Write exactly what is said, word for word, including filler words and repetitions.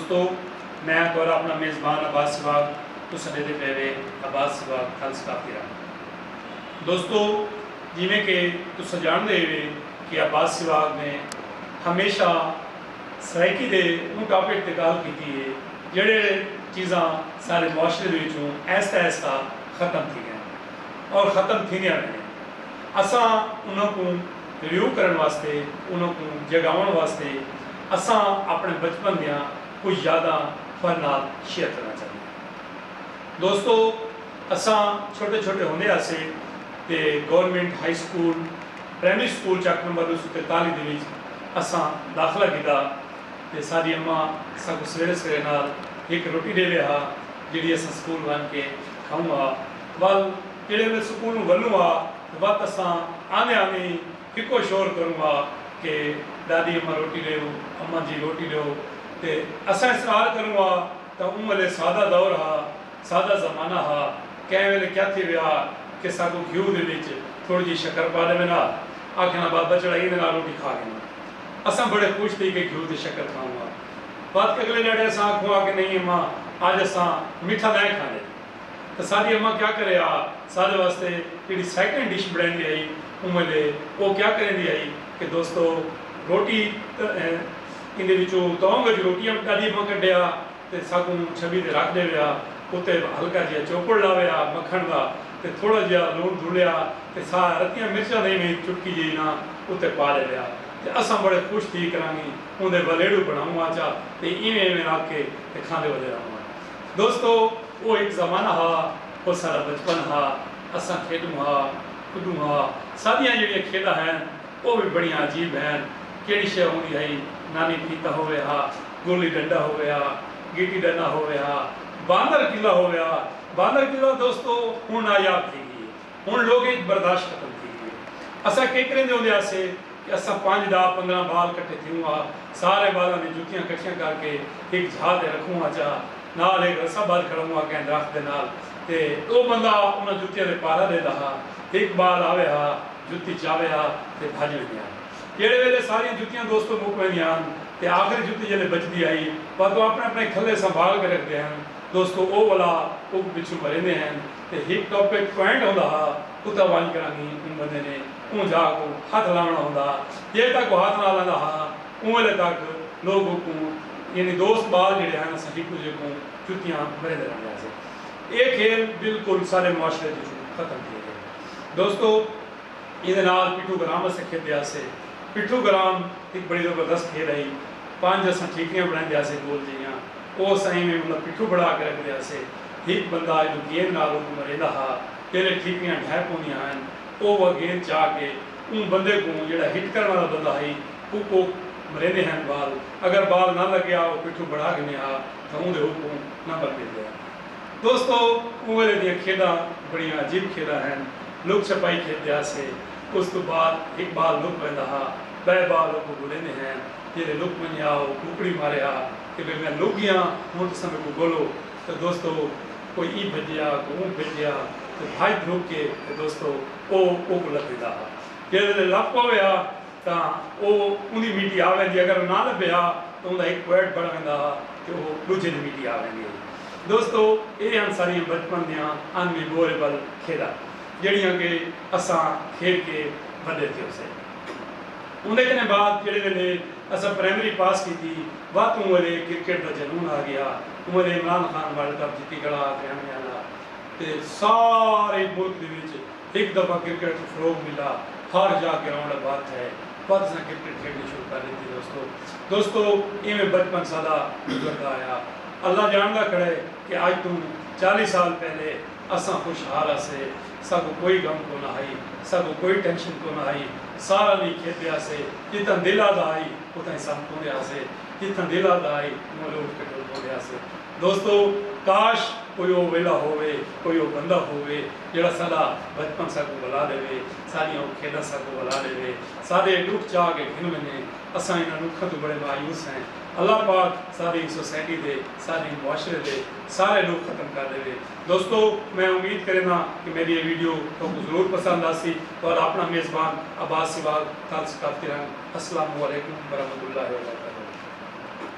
دوستو، میں تہاݙا اپݨا میزبان عباس سواڳ، تساں ݙیہدے پئے وے عباس سواڳ تھل ثقافتی رنگ۔ دوستو، جیویں کہ تساں ڄاݨدے وے کہ عباس سواڳ نے ہمیشہ سرائیکی دے اوں ٹاپک تے ڳالھ کیتی ہے جیڑھے چیزاں سارے معاشرے دے وچوں آہستہ آہستہ ختم تھی ڳئے اور ختم تھیندیاں رہندیاں۔ اساں انہاں کوں ریویو کرݨ واسطے، انہاں کوں جڳاوݨ واسطے اساں اپݨے بچپن دیاں کجھ یاداں تہاݙے نال شیئر کرݨا چاہندے ہاں۔ دوستو، اساں چھوٹے چھوٹے ہوندے ہاسے تے گورنمنٹ ہائی سکول، پرائمری سکول چک نمبر ݙو سو ترتالیس دے وچ اساں داخلہ گھدا تے ساݙی اماں ساکوں سویرے سویرے نال ہک روٹی ݙیوے ہا، جیڑھی اساں سکول ونڄ کے کھاؤں ہا۔ ول جیڑھے ویلے سکول نوں ولوں ہا تے وت اساں آندے آندے ہکو شور کروں ہا کہ ݙاݙی اماں روٹی ݙیو، اماں جی روٹی ݙیو۔ تے اساں اصرار کروں ہا تاں اوں ویلے سادہ دور ہا، سادہ زمانہ ہا، کہیں ویلے کیا تھی ویا کہ ساکوں گھیو دے وچ تھوڑی جئی شکر پا ݙیوے نا، آکھے نا بابا چڑھائی دے نال روٹی کھا گھنوں۔ اساں بڑے خوش تھی کے گھیو تے شکر کھاؤں ہا۔ بعد اگلے ݙیہاڑے اساں آکھوں ہا کہ نہیں اماں، اڄ اساں میٹھا نہ کھاندے۔ تے ساݙی اماں کیا کرے ہا، ساݙے واسطے جیڑھی سیکنڈ ڈش بݨیندی ہئی، اوں ویلے او کیا کریندی ہئی کہ دوستو، روٹی تے، ایں، ایندے وچوں تونگ وچ روٹیاں ݙاݙی اماں کڈھے ہا تے ساکوں چھبی تے رکھ ݙیوے ہا، اتے ہلکا جیہا چوپڑ لاوے ہا مکھݨ دا تے تھوڑا جیہا لوݨ دھلے ہا تے سا رتیاں مرچاں دے ایویں چٹکی جئی نا اتے پا ݙیوے ہا تے اساں بڑے خوش تھی کرانگی اوندے ولیڑو بݨاؤں ہا چا تے ایویں ایویں رکھ کے تے کھاندے ودے رہوں ہا۔ دوستو، او ہک زمانہ ہا، او ساݙا بچپن ہا، اساں کھیݙوں ہا، کݙوں ہا، ساݙیاں جیڑھیاں کھیݙاں ہن، او وی بڑیاں عجیب ہن۔ کیڑھی شے ہوندی ہئی، نانی پھیتا ہووے ہا، گولی ڈنڈا ہووے ہا، گیٹی ڈنڈا ہووے ہا، باندر قلعہ ہووے ہا۔ باندر قلعہ دوستو، ہݨ نایاب تھی ڳئی ہے۔ ہݨ لوکیں اچ برداشت ختم تھی ڳئی ہے۔ اساں کیکریں دے ہوندے ہاسے کہ اساں پنج، ݙاہ، پندرہ ٻال کٹھے تھیوں ہا، سارے ٻالاں دی جتیاں کٹھیاں کر کے ہک جھا تے رکھوں ہا چا، نال ہک رسا ٻدھ کھڑوں ہا کہیں درخت دے نال، تے او بندہ انہاں جتیاں دے پارا ݙیندا ہا، ہک ٻال آوے ہا، جتی چاوے ہا تے بھڄ ویندے ہا۔ جیڑھے ویلے ساریاں جتیاں دوستو مک ویندیاں ہن تے آخری جتی جیلے بچدی ہئی، وت او اپݨے اپݨے کھلے سنبھال کے رکھدے ہن۔ دوستو، او ولا اڳ پچھوں مریندے ہن تے ہک ٹاپک پوائنٹ ہوندا ہا، اتھاں ونڄ کراں گی اوں بندے نے اوں جاہ کوں ہتھ لاوݨا ہوندا ہا۔ جے تک او ہتھ نہ لاندا ہا، اوں ویلے تک لوک اوکوں، یعنی دوست ٻال جیڑھے ہن، اساں ہک ݙوجھے کوں جتیاں مریندے رہندے ہاسے۔ اے کھیل بالکل سارے معاشرے چوں ختم تھی ڳئے۔ دوستو، ایندے نال پٹھو گرام اساں کھیݙدے ہاسے۔ پٹھو گرام ہک بڑی زبردست کھیݙ ہئی۔ پنج اساں ٹھیکریاں بݨائیندے ہاسے گول جیہاں، او اساں ایویں مطلب پٹھو بݨا کے رکھدے ہاسے۔ ہک بندہ ایݙوں گیند نال اوکوں مریندا ہا، جیلے ٹھیکریاں ڈھہہ پوندیاں ہن، او اوہا گیند چا کے اوں بندے کوں جیڑھا ہٹ کرݨ والا بندہ ہئی، اوکوں مریندے ہن بال۔ اگر بال نہ لڳیا، او پٹھو بݨا گھنے ہا تاں اوندے اوکوں نمبر ملدے ہن۔ دوستو، اوں ویلے دیاں کھیݙاں بڑیاں عجیب کھیݙاں ہن۔ لک چھپائی کھیݙدے ہاسے، اس توں بعد ہک ٻال لک ویندا ہا، ٻئے ٻال اوکوں ڳولیندے ہن۔ جیلے لک ونڄے ہا، او کوکڑی مارے ہا کہ بھئی میں لک ڳیاں، ہݨ تساں میکوں ڳولو۔ تے دوستو، کوئی ایں بھڄیا، کوئی اوں بھڄیا، تے بھڄ دھرک کے تے دوستو، او اوکوں لبھیندا ہا۔ جیلے لک پوے ہا، تاں او اوندی میٹی آ ویندی، اگر او نہ لبھے ہا تاں اوندا ہک پوائنٹ بݨ ویندا ہا تے او ݙوجھے دی میٹی آ ویندی ہئی۔ دوستو، اے ہن ساݙیاں بچپن دیاں انمیموریبل کھیݙاں، جیڑھیاں کہ اساں کھیݙ کے وݙے تھیوسے۔ اوندے کنے بعد جیڑھے ویلے اساں پرائمری پاس کیتی، وت اوں ویلے کرکٹ دا جنون آ ڳیا۔ اوں ویلے عمران خان ورلڈ کپ جتی کھڑا ہا تریانوے آلا، تے سارے ملک دے وچ ہک دفعہ کرکٹ کوں فروغ ملا، ہر جاہ گراؤنڈ آباد تھئے، وت اساں کرکٹ کھیݙݨی شروع کر ݙتی دوستو۔ دوستو، ایویں بچپن ساݙا گزردا آیا۔ اللہ ڄاݨدا کھڑے کہ اڄ توں چالیہہ سال پہلے اساں خوشحال ہاسے، ساکوں کوئی غم کونا ہئی، ساکوں کوئی ٹینشن کونا ہئی، سارا ݙینہہ کھیݙدے ہاسے، جتھاں دل آہدا ہئی اتھاں اساں پوندے ہاسے، جتھاں دل آہدا ہئی اوں ویلے اٹھ کے ٹر پوندے ہاسے۔ دوستو، کاش کوئی او ویلا ہووے، کوئی او بندہ ہووے جیڑھا ساݙا بچپن ساکوں ولا ݙیوے، ساݙیاں او کھیݙاں ساکوں ولا ݙیوے، ساݙے ݙکھ چا کے گھن ونڄے۔ اساں انہاں ݙکھاں توں بڑے مایوس ہیں۔ اللہ پاک ساݙی سوسائٹی دے، ساݙے معاشرے دے سارے ݙکھ ختم کر ݙیوے۔ دوستو، میں امید کرینداں کہ میݙی اے ویڈیو تہاکوں ضرور پسند آسی۔ تہاݙا اپݨا میزبان عباس سواڳ، تھل ثقافتی رنگ۔ السلام علیکم ورحمۃ اللہ وبرکاتہ۔